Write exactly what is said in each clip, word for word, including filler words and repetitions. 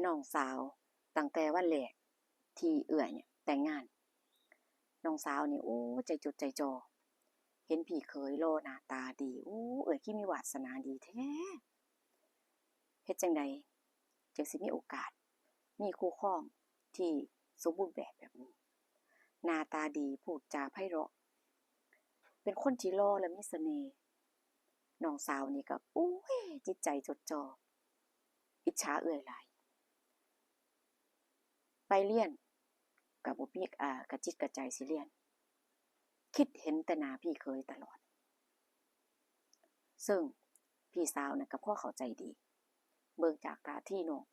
น้องสาวตั้งแต่วันแรกที่เอื้อยเนี่ยแต่งงาน น้องสาวนี่ โอ้ ใจจดใจจ่อ เห็นพี่เขยหล่อหน้าตาดี โอ้ เอื้อยคือมีวาสนาดีแท้ เฮ็ดจั่งใดจึงสิมีโอกาสมีคู่ครองที่สมบูรณ์แบบแบบนี้ หน้าตาดี พูดจาไพเราะ เป็นคนที่หล่อและมีเสน่ห์ น้องสาวนี่ก็ โอ้ย จิตใจจดจ่อ อิจฉาเอื้อยหลาย ไปเรียนก็บ่มี อ่า กระจิตกระใจสิเรียน คิดเห็นแต่หน้าพี่เขยตลอด ซึ่งพี่สาวน่ะก็พอเข้าใจดี เบิ่งจากท่าทีน้อง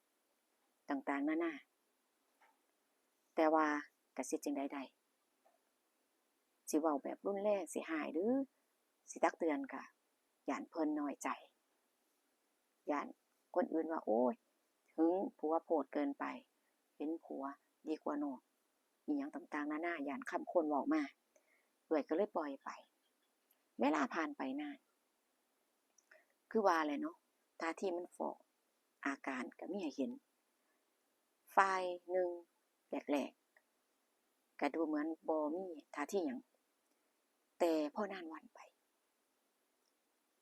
ต่างๆ นานา แต่ว่าก็สิจั่งใดได้ สิเว้าแบบรุนแรง สิฮ้าย หรือสิตักเตือนก็ย้านเพิ่นน้อยใจ ย้านคนอื่นว่า โอ้ย หึงผัวโพดเกินไป เห็นผัวดีกว่าน้อง อิหยังต่างๆ นานา ย้านคำคนเว้ามา เอื้อยก็เลยปล่อยไป เวลาผ่านไปนาน คือว่าแหละเนาะ ท่าทีมันฟ้อ อาการก็มีให้เห็น ฝ่ายหนึ่งแรกๆ ก็ดูเหมือนบ่มีท่าทีหยัง แต่พอนานวันไป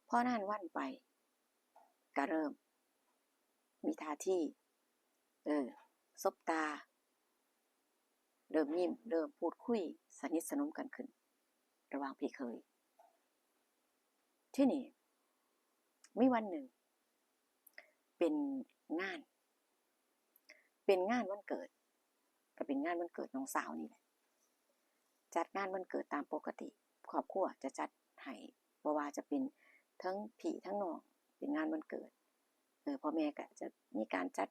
พอนานวันไป ก็เริ่มมีท่าที เออ สบตา เริ่มยิ้ม เริ่มพูดคุย สนิทสนมกันขึ้น ระหว่างพี่เขย ทีนี้ มีวันหนึ่ง เป็นงาน เป็นงานวันเกิด ก็เป็นงานวันเกิดน้องสาวนี่แหละ จัดงานวันเกิดตามปกติ ครอบครัวจะจัดให้ บ่ว่าจะเป็นทั้งพี่ทั้งน้อง เป็นงานวันเกิด เออ พ่อแม่ก็จะมีการจัด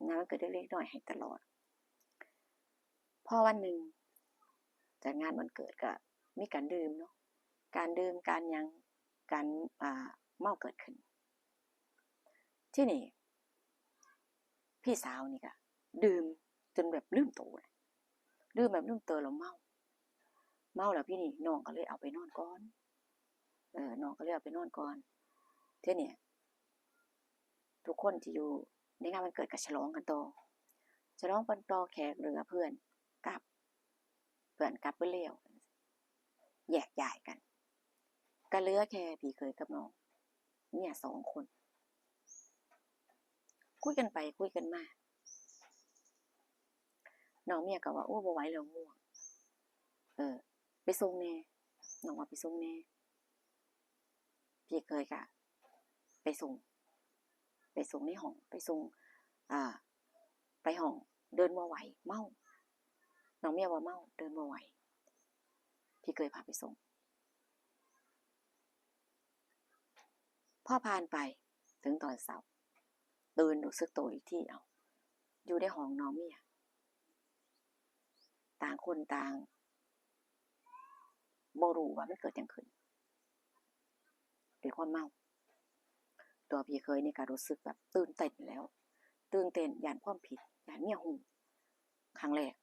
งานวันเกิดเล็กๆน้อยๆให้ตลอด พอวันหนึ่งจัดงานวันเกิดก็มีการดื่มเนาะ การดื่ม การหยัง การ อ่า เมาเกิดขึ้น ทีนี้ พี่สาวนี่ก็ดื่มจนแบบลืมโตนะ ดื่มแบบลืมโตแล้วเมา เมาแล้วพี่นี่น้องก็เลยเอาไปนอนก่อน เออ น้องก็เลยเอาไปนอนก่อน ทีนี้ ทุกคนที่อยู่ในงานวันเกิดก็ฉลองกันต่อ ฉลองกันต่อ แขกเหลือเพื่อนกลับ เพื่อนกลับเบิดแล้ว แยกย้ายกัน ก็เหลือแค่พี่เขยกับน้องเมียสองคน คุยกันไปคุยกันมา น้องเมียก็ว่า โอ้ บ่ไหวแล้ว ง่วง เออ ไปส่งแหน่ น้องว่าไปส่งแหน่ พี่เขยก็ไปส่ง ไปส่งในห้อง ไปส่ง อ่า ไปห้อง เดินบ่ไหว เมา น้องเมียว่าเมา เดินบ่ไหว พี่เขยพาไปส่ง พอผ่านไปถึงตอนเช้า ตื่นรู้สึกโตอีกที เอ้า อยู่ในห้องน้องเมีย ต่างคนต่างบ่รู้ว่ามันเกิดหยังขึ้น ด้วยความเมา ตัวพี่เขยนี่ก็รู้สึกแบบตื่นเต้นแล้ว ตื่นเต้น ย้านความผิด ย้านเมียฮู้ ครั้งแรก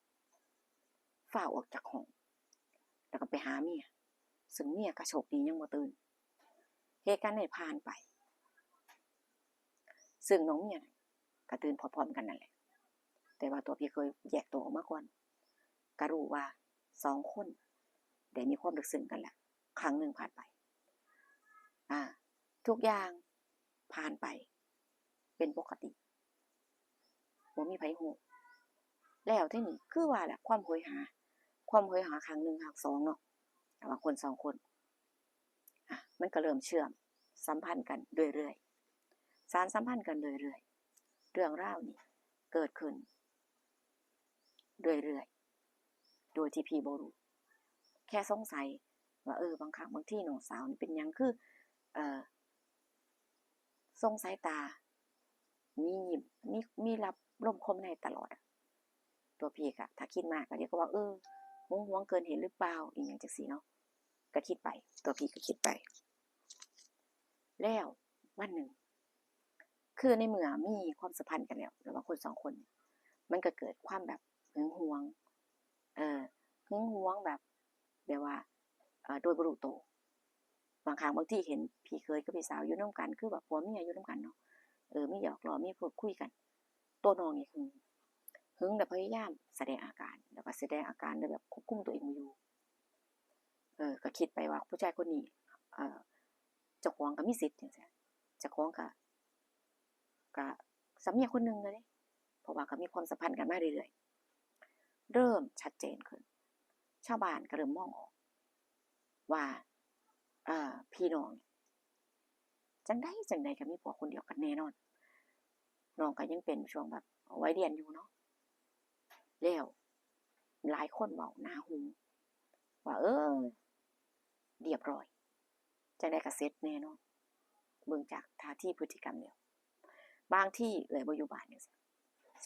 ฟ้าวออกจากห้อง แล้วก็ไปหาเมีย ซึ่งเมียก็โชคดียังบ่ตื่น เหตุการณ์นี้ผ่านไป ซึ่งน้องเมียก็ตื่นพร้อมๆกันนั่นแหละ แต่ว่าตัวพี่เขยแยกตัวออกมาก่อน ก็รู้ว่าสองคนได้มีความลึกซึ้งกันแล้ว ครั้งหนึ่งผ่านไป อ่า ทุกอย่างผ่านไปเป็นปกติ บ่มีไผฮู้ แล้วทีนี้คือว่าแหละ ความโหยหา ความโหยหาครั้งหนึ่งครั้งสองเนาะ ระหว่างคนสองคน อ่ะ มันก็เริ่มเชื่อมสัมพันธ์กันเรื่อยๆ สานสัมพันธ์กันเรื่อยๆ เรื่องราวนี่เกิดขึ้นเรื่อยๆ โดยที่พี่บ่รู้ แค่สงสัยว่า เออ บางครั้งบางทีน้องสาวนี่เป็นหยังคือ เอ่อ ส่งสายตา มียิ้ม มี มีรับลมคมในตลอดอะ ตัวพี่กะ ถ้าคิดมากกะเดี๋ยวก็ว่า เออ หึงหวงเกินเหตุหรือเปล่า อีหยังจั่งซี้เนาะ ก็คิดไป ตัวพี่ก็คิดไป แล้ววันหนึ่ง คือในเมื่อมีความสัมพันธ์กันแล้ว ระหว่างคนสองคนเนี่ย มันก็เกิดความแบบหึงหวง เออ หึงหวงแบบ แบบว่า เอ่อ โดยบ่รู้โต บางครั้งบางทีเห็นพี่เขยกับพี่สาวอยู่นำกัน คือแบบผัวเมียอยู่นำกันเนาะ เออ มีหยอกล้อ มีพูดคุยกัน ตัวน้องนี่หึง หึงแล้วพยายามแสดงอาการ แล้วก็แสดงอาการโดยแบบควบคุมตัวเองบ่อยู่ เออ ก็คิดไปว่าผู้ชายคนนี้ เอ่อ เจ้าของก็มีสิทธิ์จั่งซี้ เจ้าของก็ ก็สามีคนหนึ่งเลย เพราะว่าก็มีความสัมพันธ์กันมาเรื่อยๆ เริ่มชัดเจนขึ้น ชาวบ้านก็เริ่มมองออก ว่า เอ่อ พี่น้องเนี่ย จั่งใดจั่งใดก็มีผัวคนเดียวกันแน่นอน น้องก็ยังเป็นช่วงแบบวัยเรียนอยู่เนาะ แล้วหลายคนเว้าหน้าหู ว่า เออ เรียบร้อย จั่งใดก็เสร็จแน่นอน เบิ่งจากท่าทีพฤติกรรมแล้ว บางทีเอื้อยบ่อยู่บ้านจั่งซี้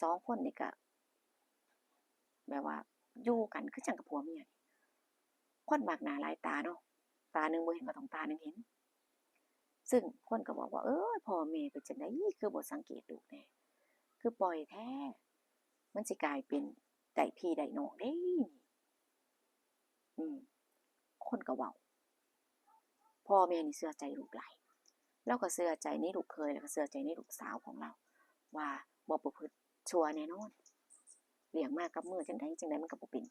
สองคนนี่ก็ แบบว่าอยู่กันคือจั่งกับผัวเมียนี่ คนมักหน้าหลายตาเนาะ ตาหนึ่งบ่เห็นก็ต้องตาหนึ่งเห็น ซึ่งคนก็บอกว่า เอ้ย พ่อแม่เป็นจั่งใดคือบ่สังเกตลูกแน่ คือปล่อยแท้ มันสิกลายเป็นได้พี่ได้น้องเด้นี่ อืม คนก็เว้า พ่อแม่นี่เชื่อใจลูกหลาย ลาวก็เชื่อใจในลูกเขย แล้วก็เชื่อใจในลูกสาวของลาว ว่าบ่ประพฤติชั่วแน่นอน เลี้ยงมากับมือจั่งใดจั่งใดมันก็บ่เป็น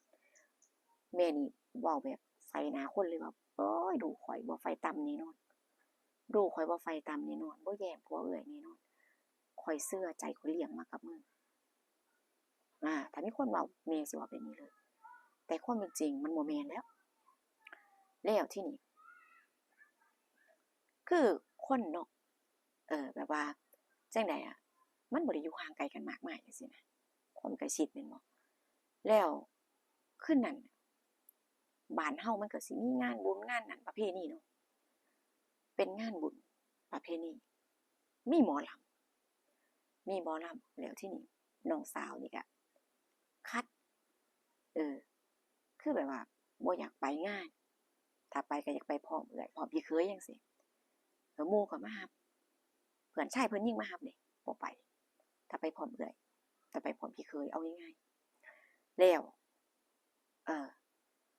แม่นี่เว้าแบบใส่หน้าคนเลยว่า โอ้ย ลูกข้อยบ่ไฟต่ำแน่นอน ลูกข้อยบ่ไฟต่ำแน่นอน บ่แย่งผัวเอื้อยแน่นอน ข้อยเชื่อใจ ข้อยเลี้ยงมากับมือ อ่า ถ้ามีคนเว้า แม่สิเว้าแบบนี้เลย แต่ความเป็นจริงมันบ่แม่นแล้ว แล้วทีนี้ คือคนเนาะ เออ แบบว่า จั่งใดอะ มันบ่ได้อยู่ห่างไกลกันมากมายจั่งซี้นะ ความใกล้ชิดแม่นบ่ แล้วคืนนั้น บ้านเฮามันก็สิมีงานบุญงานนั่นประเพณีเนาะ เป็นงานบุญประเพณี มีหมอลำ มีหมอลำ แล้วทีนี้น้องสาวนี่ก็ขัด เออ คือแบบว่าบ่อยากไปงาน ถ้าไปก็อยากไปพร้อมเอื้อย พร้อมพี่เขยจั่งซี้ แล้วหมู่ก็มารับ เพื่อนชายเพิ่นยิงมารับเด้ บ่ไป ถ้าไปพร้อมเอื้อย ถ้าไปพร้อมพี่เขย เอาง่ายๆ แล้ว เอ่อ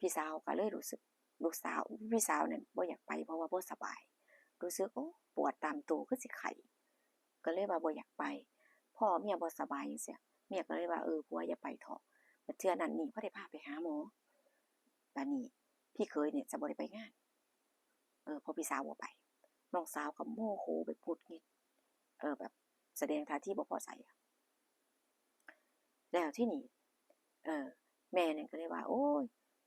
พี่สาวก็เลยรู้สึก ลูกสาว พี่สาวนั่นบ่อยากไป เพราะว่าบ่สบาย รู้สึก โอ้ ปวดตามตัว คือสิไข้ ก็เลยว่าบ่อยากไป พ่อเมียบ่สบายจั่งซี้ เมียก็เลยว่า เออ ผัวอย่าไปเถาะ บัดเทื่อนั้นนี่พอได้พาไปหาหมอ บัดนี้พี่เขยนี่จะบ่ได้ไปงาน เออ เพราะพี่สาวบ่ไป น้องสาวก็โมโหแบบหงุดหงิด เออ แบบแสดงท่าทีบ่พอใจอะ แล้วทีนี้ เออ แม่นั่นก็เลยว่า โอ้ย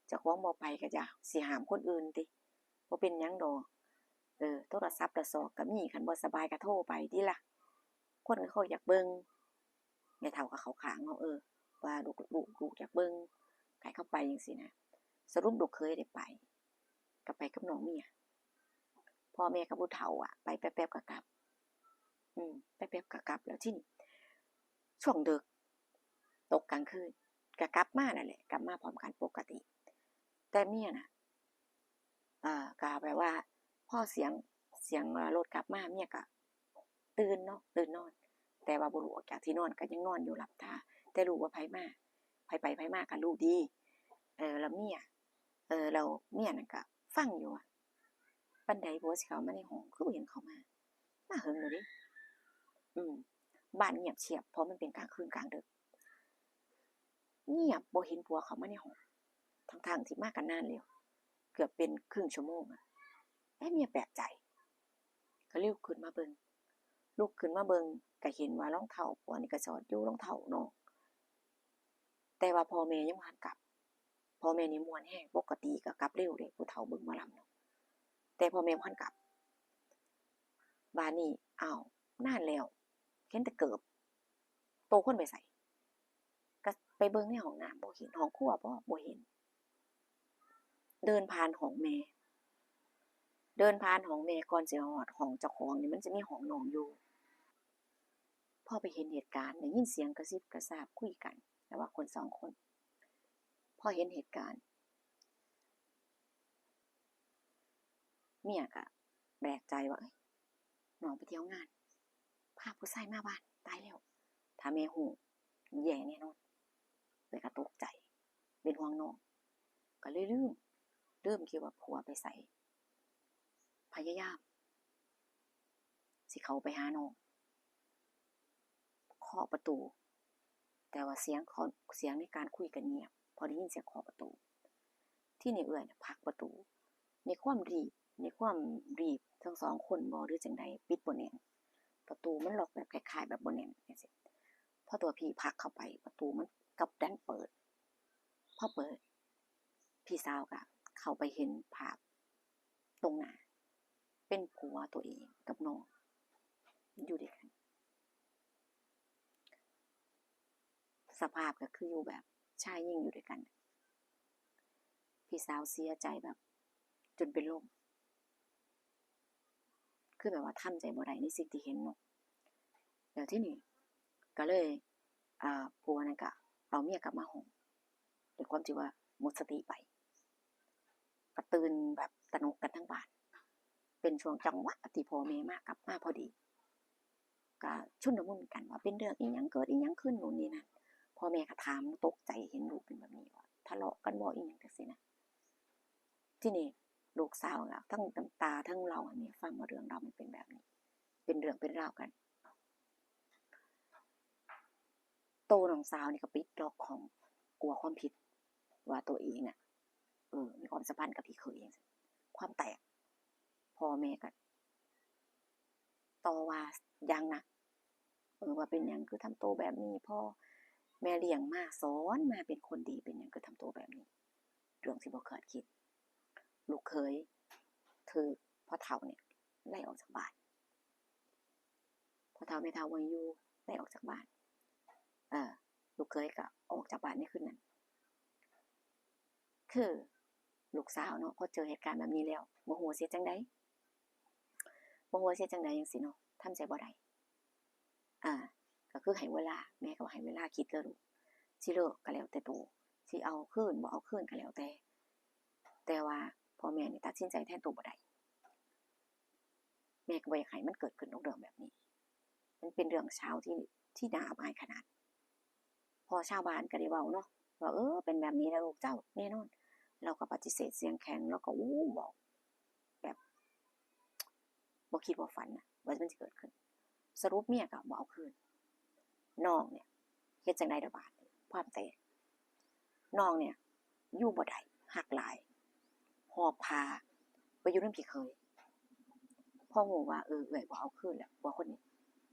เจ้าของบ่ไปก็อย่าสิห้ามคนอื่นติ บ่เป็นหยังดอก เออ โทรศัพท์ละซอกก็มี คันบ่สบายก็โทรไปติล่ะ คนเขาอยากเบิ่ง แม่เฒ่าก็เข้าข้างเนาะ เออ ว่าลูก ลูก ลูกอยากเบิ่ง ให้เขาไปจั่งซี้นะ สรุปลูกเขยได้ไป ก็ไปกับน้องเมีย พ่อแม่กับผู้เฒ่าอะ ไปแป๊บๆก็กลับ อืม แป๊บๆก็กลับ แล้วทีนี้ ช่วงดึก ตกกลางคืน ก็กลับมานั่นแหละ กลับมาพร้อมกันปกติ แต่เมียน่ะ อ่า ก็แบบว่า พอเสียง เสียง เอ่อ รถกลับมา เมียก็ตื่นเนาะ ตื่นนอน แต่ว่าบ่ลุกออกจากที่นอน ก็ยังนอนอยู่หลับตา แต่รู้ว่าไผมา ไผไปไผมาก็รู้ดี เออ แล้วเมีย เออ แล้วเมียนั่นก็ฟังอยู่ว่า ปานใดผัวสิเข้ามาในห้อง คือบ่เห็นเข้ามา มาเหิงแล้วเด้ อืม บ้านเงียบเชียบ เพราะมันเป็นกลางคืนกลางดึก เงียบ บ่เห็นผัวเข้ามาในห้อง ทั้งๆที่มากันนานแล้ว เกือบเป็นครึ่งชั่วโมงอะ เอ๊ะ เมียแปลกใจ ก็ลุกขึ้นมาเบิ่ง ลุกขึ้นมาเบิ่ง ก็เห็นว่ารองเท้าผัวนี่ก็สอดอยู่ รองเท้าน้อง แต่ว่าพ่อแม่ยังบ่ทันกลับ พ่อแม่นี่ม่วนแฮง ปกติก็กลับเร็วเด้ ผู้เฒ่าเบิ่งหมอลำเนาะ แต่พ่อแม่บ่ทันกลับ บาดนี้ อ้าว นานแล้ว เห็นแต่เกิบ โตคนไปไส ก็ไปเบิ่งในห้องน้ำ บ่เห็น ห้องครัวบ่ บ่เห็น เดินผ่านห้องแม่ เดินผ่านห้องแม่ ก่อนสิฮอดห้องเจ้าของนี่ มันจะมีห้องน้องอยู่ พอไปเห็นเหตุการณ์ ได้ยินเสียงกระซิบกระซาบคุยกัน ระหว่างคนสองคน พอเห็นเหตุการณ์ เมียก็แปลกใจว่า เอ้ย น้องไปเที่ยวงาน พาผู้ชายมาบ้าน ตายแล้ว ถ้าแม่ฮู้ แย่แน่นอน เอื้อยก็ตกใจ เป็นห่วงน้อง ก็เลยลืม ลืมคิดว่าผัวไปไส พยายาม สิเข้าไปหาน้อง เคาะประตู แต่ว่าเสียงเขา เสียงในการคุยก็เงียบ พอได้ยินเสียงเคาะประตู ทีนี้เอื้อยน่ะผลักประตู ในความรีบ ในความรีบทั้งสองคนบ่หรือจั่งใด ปิดบ่แน่น ประตูมันล็อกแบบคล้ายๆแบบบ่แน่นจั่งซี้ พอตัวพี่ผลักเข้าไป ประตูมันกลับดันเปิด พอเปิด พี่สาวก็เข้าไปเห็นภาพตรงหน้า เป็นผัวตัวเองกับน้องอยู่ด้วยกัน สภาพก็คืออยู่แบบชายหญิงอยู่ด้วยกัน พี่สาวเสียใจแบบจนเป็นลม คือแบบว่าทำใจบ่ได้ในสิ่งที่เห็นเนาะ แล้วทีนี้ก็เลย อ่า ผัวนั่นก็เอาเมียกลับมาห้อง ด้วยความที่ว่าหมดสติไป ก็ตื่นแบบตระหนกกันทั้งบ้าน เป็นช่วงจังหวะที่พ่อแม่มากลับมาพอดี ก็ชุลมุนกันว่าเป็นเรื่องอิหยัง เกิดอิหยังขึ้น นู่นนี่นั่น พ่อแม่ก็ถามตกใจ เห็นลูกเป็นแบบนี้ ว่าทะเลาะกันบ่ อิหยังจั่งซี้นะ ทีนี้ลูกสาวก็ทั้งน้ำตาทั้งเล่าให้แม่ฟังว่าเรื่องราวมันเป็นแบบนี้ เป็นเรื่องเป็นราวกัน โตน้องสาวนี่ก็ปิดล็อกห้อง กลัวความผิด ว่าตัวเองน่ะ เออ มีความสัมพันธ์กับพี่เขยจั่งซี้ ความแตก พ่อแม่ก็ต่อว่าอย่างหนัก เออ ว่าเป็นหยังคือทำโตแบบนี้ พ่อแม่เลี้ยงมา สอนมาเป็นคนดี เป็นหยังคือทำโตแบบนี้ เรื่องที่บ่คาดคิด ลูกเขยถูกพ่อเฒ่าเนี่ยไล่ออกจากบ้าน พ่อเฒ่าแม่เฒ่าบ่ให้อยู่ ไล่ออกจากบ้าน เออ ลูกเขยก็ออกจากบ้านในคืนนั้น คือลูกสาวเนาะ พอเจอเหตุการณ์แบบนี้แล้ว บ่ฮู้สิเฮ็ดจั่งใด บ่ฮู้ว่าสิเฮ็ดจั่งใดจั่งซี้เนาะ ทำใจบ่ได้ อ่า ก็คือให้เวลา แม่ก็ว่าให้เวลาคิดเด้อลูก สิเลิกก็แล้วแต่โต สิเอาคืนบ่เอาคืนก็แล้วแต่ แต่ว่าพ่อแม่นี่ตัดสินใจแทนโตบ่ได้ แม่ก็บ่อยากให้มันเกิดขึ้นดอกเรื่องแบบนี้ มันเป็นเรื่องเช้าที่ ที่น่าอับอายขนาด พอชาวบ้านก็ได้เว้าเนาะ ว่า เออ เป็นแบบนี้นะลูกเจ้า แน่นอน เราก็ปฏิเสธเสียงแข็ง แล้วก็ อู้ เว้าแบบ บ่คิดบ่ฝันน่ะ ว่ามันสิเกิดขึ้น สรุปเมียก็บ่เอาคืน น้องเนี่ย เฮ็ดจั่งใดล่ะบาดนี้ ความแตก น้องเนี่ย อยู่บ่ได้ ฮักหลาย หอบผ้าไปอยู่นำพี่เขย พอฮู้ว่า เออ เอื้อยบ่เอาคืนแล้ว ผัวคนนี้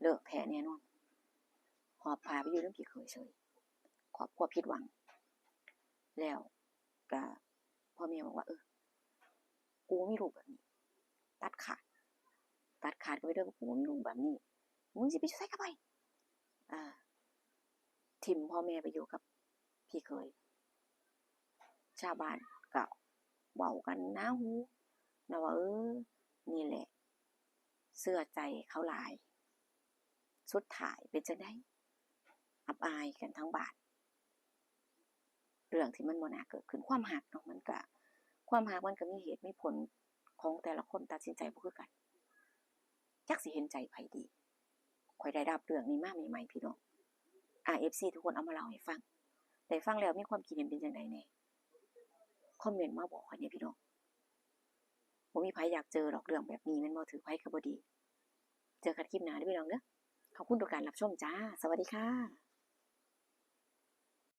เลิกแท้แน่นอน หอบผ้าไปอยู่นำพี่เขยเฉย ครอบครัวผิดหวัง แล้วก็พ่อแม่บอกว่า เออ กูมีลูกแบบนี้ ตัดขาด ตัดขาดกันไปเด้อ กูมีลูกแบบนี้ มึงสิไปอยู่ไสก็ไป อ่า ถิ่มพ่อแม่ไปอยู่กับพี่เขย ชาวบ้านก็เว้ากันหนาหูนะว่า เออ นี่แหละ เชื่อใจเขาหลาย สุดท้ายเป็นจั่งใด อับอายกันทั้งบ้าน เรื่องที่มันบ่น่าเกิดขึ้น ความฮักเนาะ มันก็ ความฮักมันก็มีเหตุมีผล ของแต่ละคนตัดสินใจบ่คือกัน จักสิเห็นใจไผดี ข้อยได้รับเรื่องนี้มาใหม่ๆ พี่น้อง อา เอฟซี ทุกคนเอามาเล่าให้ฟัง ได้ฟังแล้วมีความคิดเห็นเป็นจั่งใดแหน่ คอมเมนต์มาบอกข้อยแหน่พี่น้อง บ่มีไผอยากเจอดอกเรื่องแบบนี้แม่นบ่ ถือไผก็บ่ดี เจอกันคลิปหน้าเด้อพี่น้องเด้อ ขอบคุณทุกการรับชมจ้า สวัสดีค่ะ